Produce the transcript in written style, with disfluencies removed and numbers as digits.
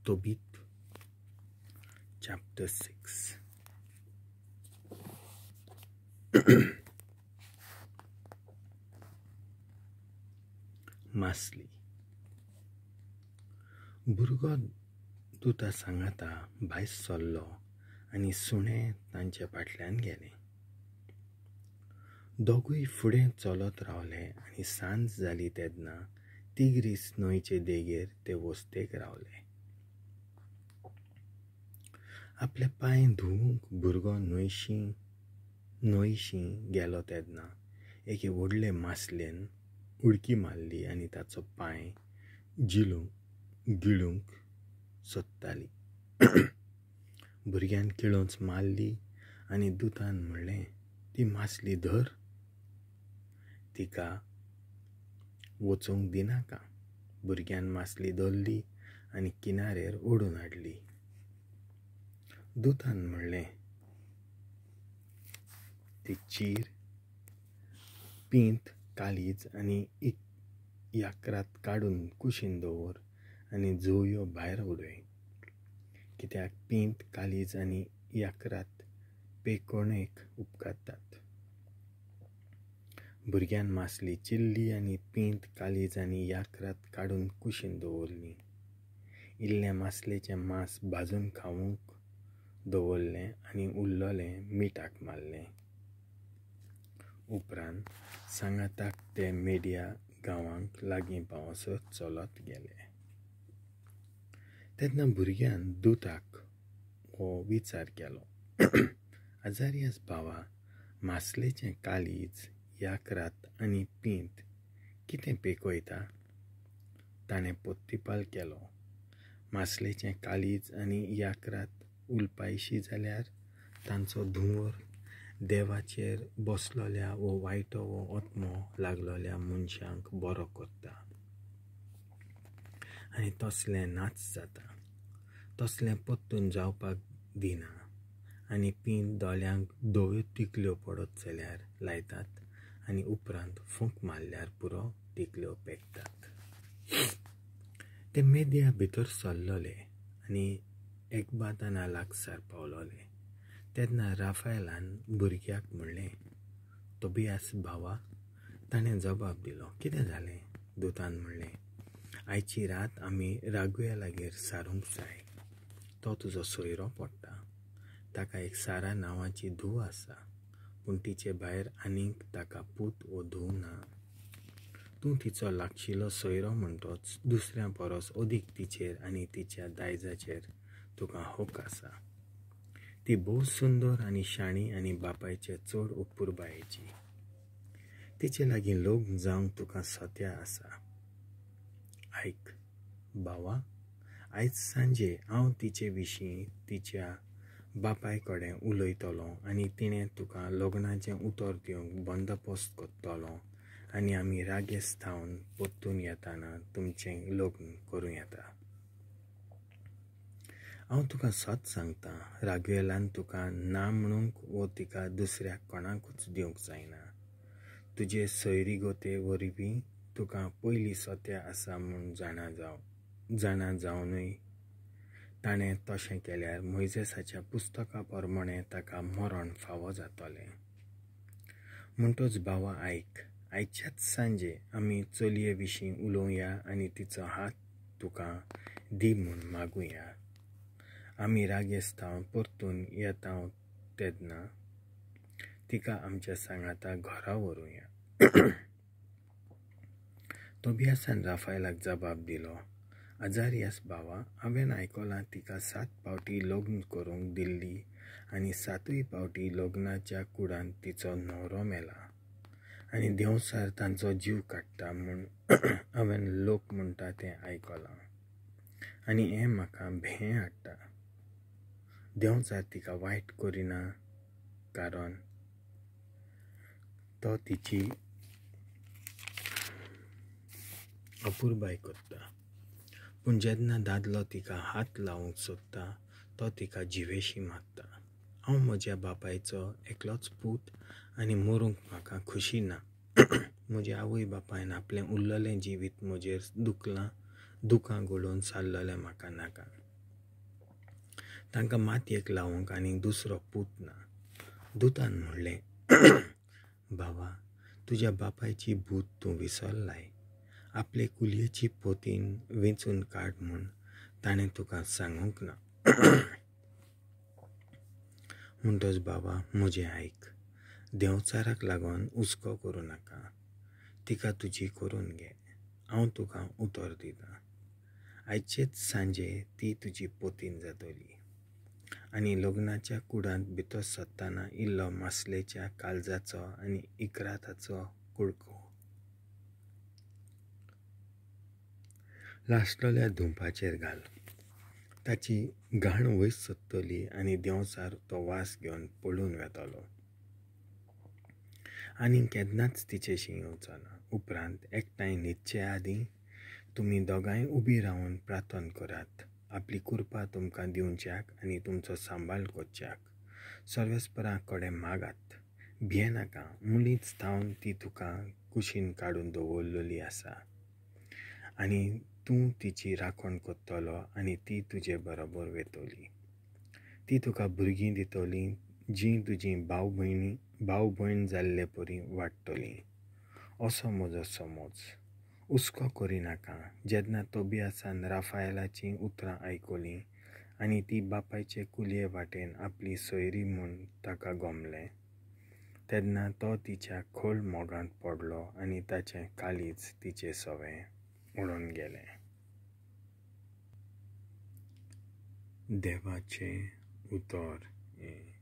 Tobit chapter 6. मासली. भुरगो दुता सांगाता भायर सरलो आनी सुणें तांच्या फाटल्यान गेलें. दोगूय फुडें चलत रावले आनी सांज जाली तेन्ना तिग्रीस न्हंयचे देगेर ते वस्तेक रावले. आपले पांय धुवूंक भुरगो न्हंयशी गेलो तेन्ना एके व्हडले मासलेन उडकी मारली आनी ताचो पांय गिळूंक सोदताली. भुरग्यान किळोंच मारली आनी दुतान म्हणलें, ती मासली धर, तिका वचूंक दिनाका. भुरग्यान मासली धरली आनी किनारेर ओडून हाडली. दुतान म्हणलें, ती चीर, पींत, कालीज आनी याक्रात काडून कुशीन दवर आनी जोवयो भायर उडय, कित्याक पींत, कालीज आनी याक्रात पेकोणेक उपकारतात. भुरग्यान मासली चिरली आनी पींत, कालीज आनी याक्रात काडून कुशीन दवरली. इल्लें मासलेचें मांस भाजून खावंक दवरलें आनी उरलेलें मिठाक मारलें. उपरांत सांगाताक ते मेडिया गांवांक लागीं पावसर चलत गेले. तेन्ना भुरग्यान दुताक हो विचार केलो, आजारियास भावा, मासलेचें कालीज, याक्रात आनी पींत कितें पेकयता? ताणें पोत्तिपाल केलो, मासलेचें कालीज आनी याक्रात उलपायशी जाल्यार तांचो धुंवर देवाचेर बसलोल्या वो वायटो वो आत्मो लागलोल्या मनशांक बरो करता आनी तसलें नाच जाता. तसलें परतून जावपाक दिना आनी पींत दोळ्यांक धव्यो तिकल्यो पडत जाल्यार लायतात आनी उपरांत फूंक मारल्यार पुरो तिकल्यो पेकतात. ते मेदिया भितर सरलोले आनी एकबाताना लागसार पावलोले. तेन्ना राफायलान भुरग्याक म्हणलें, तोबियास भावा. ताणें जबाब दिलो, कितें जालें? दुतान म्हणलें, आयची रात आमी रागुया लागीं सारूंक जाय. तो तुजो सोयरो पडटा. ताका एक सारा नांवाची धूव आसा, पूण तिचे भायर आनीक ताका पूत वो धूव ना. तूं तिचो लागशिलो सोयरो म्हणटोच दुसऱ्या परस अदीक तिचेर आनी तिच्या दायजाचेर तुका हक आसा. ती भोव सुंदर आनी शाणी आनी बापायचे चड अपुरबायेची. तिचे लागीं लग्न जावंक तुका सत्या आसा. आयक भावा, आयज सांजे हांव तिचे विशीं तिच्या बापाय कडेन उलयतलो आनी तिणें तुका लग्नाचें उतर दिवंक बंदोबस्त करतलो आनी आमी रागेस थावन परतून येताना तुमचें लग्न करूं येता. हांव तुका सत सांगता, रागुएलान तुका ना म्हणूंक वो तिका दुसऱ्याक कोणाकूच दिवंक जायना. तुजे सोयरीगोते वरवीं तुका पयली सत्या आसा म्हूण जाणा जावनूय ताणें तशें केल्यार मोयजेसाच्या पुस्तका प्रमाणें ताका मरण फावो जातलें. म्हणटोच भावा आयक, आयच्याच सांजे आमी चलये विशीं उलोवया आनी तिचो हात तुका दी म्हूण मागुया. आमी रागेस थावन परतून येता तेन्ना तिका आमच्या सांगाता घरा व्हरुया. तोबियासान राफायलाक जबाब दिलो, आजारियास भावा, हांवें आयकलां तिका 7 फावटी लग्न करूंक दिल्ली आनी 7 फावटी लग्नाच्या कुडांत तिचो न्हवरो मेला आनी देंवसार तांचो जीव काडटा म्हूण हांवें लोक म्हणटा तें आयकलां आनी हें म्हाका भें हाडटा. देंवचार तिका वायट करिना, कारण तो तिची अपुरबाय करता. पूण जेन्ना दादलो तिका हात लावंक सोदता तो तिका जिवेशी मारता. हांव म्हज्या बापायचो एकलोच पूत आनी मरूंक म्हाका खुशी ना. म्हज्या आवय बापायन आपलें उरलेलें जिवीत म्हजेर दुकां गळोवन सारलेलें म्हाका नाका. तांकां मातयेक लावंक आनीक दुसरो पूत ना. दुतान म्हणलें, भावा, तुज्या बापायची बूद तूं विसरलाय. आपले कुलयेची पोतीन वेंचून काड म्हूण ताणें तुका सांगूंक ना. म्हणटच बाबा, म्हजें आयक. देंवचाराक लागून हुस्को करूं नाका. तिका तुजी करून घे. हांव तुका उतर दितां, आयचेच सांजे ती तुजी पोतीन जातली. आनी लग्नाच्या कुडांत भितर सरतना इल्लो मासलेच्या काळजाचो आनी इकराताचो कुडको लासलेल्या धुंपाचेर घाल. ताची घाण वयर सरतली आनी देंवचार तो वास घेवन पळून वेतलो आनी केन्नाच तिचेशी येवचो ना. उपरांत एकठांय न्हिदचे आदीं तुमी दोगांय उबीं रावन प्रार्थना करात, आपली कृपा तुमकां दिवच्याक आनी तुमचो सांबाळ करच्याक सर्वेस्परा कडेन मागात. भियेनाका, मुलींच थावन ती तुका कुशीन काडून दवरलेली आसा आनी तूं तिची राखण करतलो आनी ती तुजे बरोबर वेतली. ती तुका भुरगीं दितली, जीं तुजीं भाव भयण जाल्ले परी वाडटलीं. असो म्हजो समज. हुस्को करिनाका. जेन्ना तोबियासान राफायलाचीं उतरां आयकलीं आनी ती बापायचे कुलये वाटेन आपली सोयरी म्हूण ताका गमलें, तेन्ना तो तिच्या खोल मोगांत पडलो आनी ताचें काळीज तिचे सवें उडून गेलें. देवाचें उतर हें.